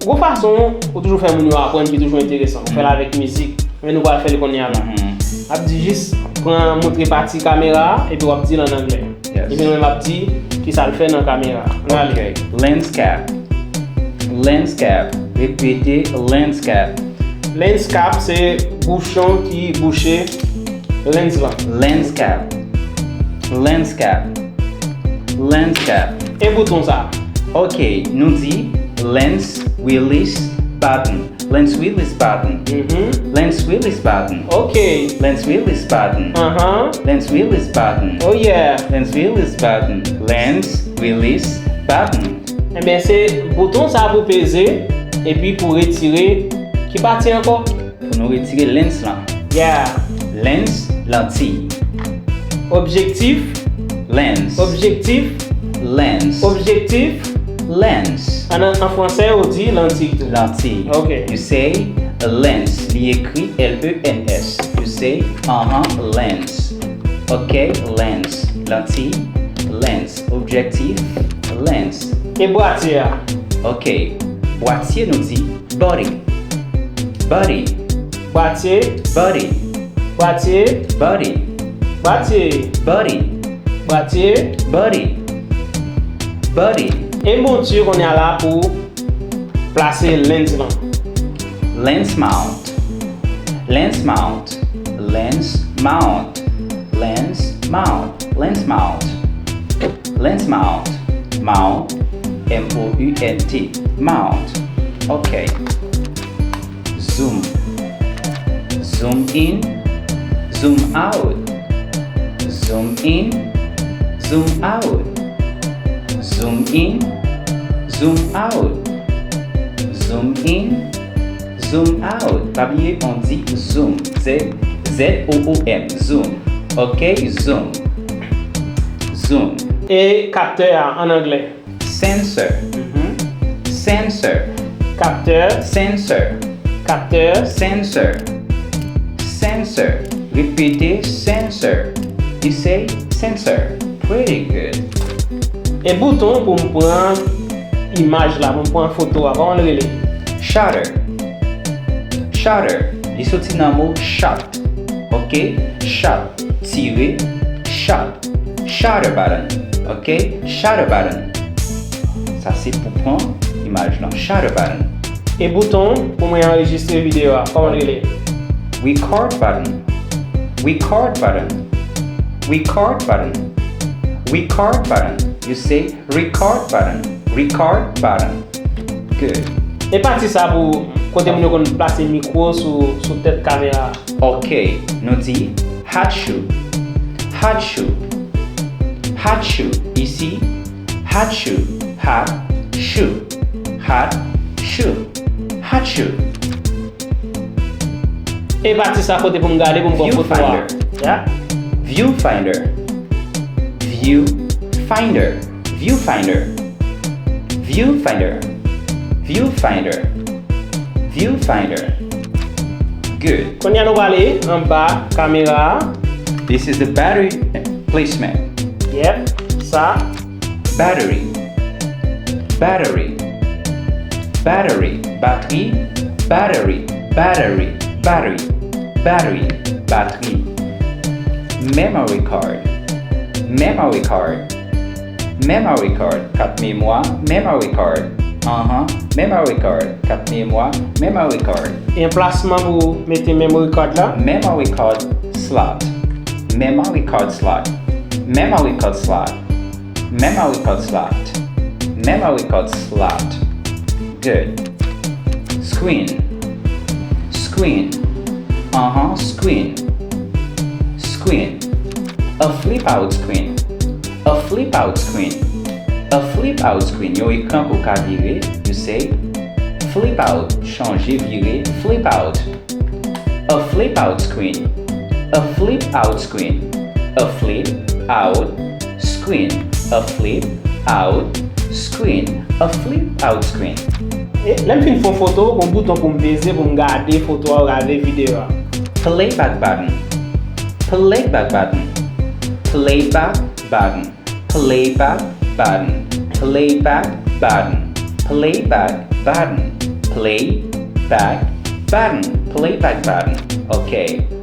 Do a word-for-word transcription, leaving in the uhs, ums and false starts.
Gon fason ou toujou fè moun yo aprann ki toujou enteresan. Ou fè l avèk mizik. Men nou pral fè l kounye a la. Ap di jis pran montre pati kamera a epi w ap di l an anglè. Epi nou menm ap di kisa l fè nan kamera. Ann ale. Lens cap. Lens cap. Repete lens cap. Lens cap se bouchon ki bouche lens lan. Lens cap. Lens cap. Lens cap. E bouton sa. Ok, nou di lens release button. Lens release button. Lens release button. Ok. Lens release button. Anhan. Lens release button. Oh yeah. Lens release button. Lens release button. Ebyen se bouton sa pou peze epi pou retire ki pati ankò? Pou nou retire lens lan. Yeah. Lens, lantiy. Objektif. Lens. Objektif. Lens. Objektif. Lens. An, an fransè yo di lantiy tou. Lantiy. Ok. You say lens. Li ekri L E N S. You say, uh-huh, lens. Ok, lens. Lantiy, lens. Objektif, lens. E bwatye a? Ok. Bwatye nou di body. Body. Bwatye. Body. Bwatye. Body. Bwatye. Body. Bwatye. Body. Body. E bwatye kounye a la pou plase lens lan. Lens mount. Lens mount. Lens mount. Lens mount. Lens mount. Lens mount. Mount. M O U N T. Mount. Ok. Zoom. Zoom in. Zoom out. Zoom in. Zoom out. Zoom in. Zoom out. Zoom in. Zoom out. Pa bliye, on di zoom. Z, Z O O M. Zoom. Ok? Zoom. Zoom. E kaptè a an anglè? Sensor. Sensor. Kaptè. Sensor. Kaptè. Sensor. Sensor. Repete sensor. You say sensor. Pretty good. E bouton pou m pran imaj la, pou m pran foto a, kòman l rele? Shutter. Shutter. Li soti nan mo shot. Ok? Shot. Tire. Shot. Shutter button. Ok? Shutter button. Sa se pou pran imaj lan. Shutter button. E bouton pou mwen anrejistre videyo a, kòman l rele? Record button. Record button. Record button. Record button. You say record button. Record button. Good. E pati sa pou kote moun yo konn plase mikwo sou, sou tèt kamera a. Ok, nou di hot shoe. Hot shoe. Hot shoe. Isi, hot shoe. Hot shoe. Hot shoe. Hot shoe. E pati sa kote pou m gade pou m pran foto a. Viewfinder. Viewfinder. Viewfinder. Viewfinder. Viewfinder. Viewfinder. Viewfinder. Good. Kounye a nou prale anba kamera a. This is the battery placement. Yep, sa. Battery. Battery. Battery. Batri. Battery. Battery. Battery. Battery. Batri. Memory card. Memory card. Memory card. Kat memwa. Memory card. Anhan. Memory card. Kat memwa. Memory card. Anplasman pou mete memory card la. Memory card slot. Memory card slot. Memory card slot. Memory card slot. Memory card slot. Good. Screen. Screen. Anhan, screen. Screen. A flip out screen. A flip out screen. A flip out screen. Yon ekran ke w ka vire. You say flip out. Chanje, vire. Flip out. A flip out screen. A flip out screen. A flip out screen. A flip out screen. A flip out screen. E lè m fin fè yon foto, gon bouton pou m peze pou m gade foto a ou gade videyo a. Playback button. Playback button. Playback button. Playback button. Playback button. Playback button. Play, back, button. Play, back, button. Ok.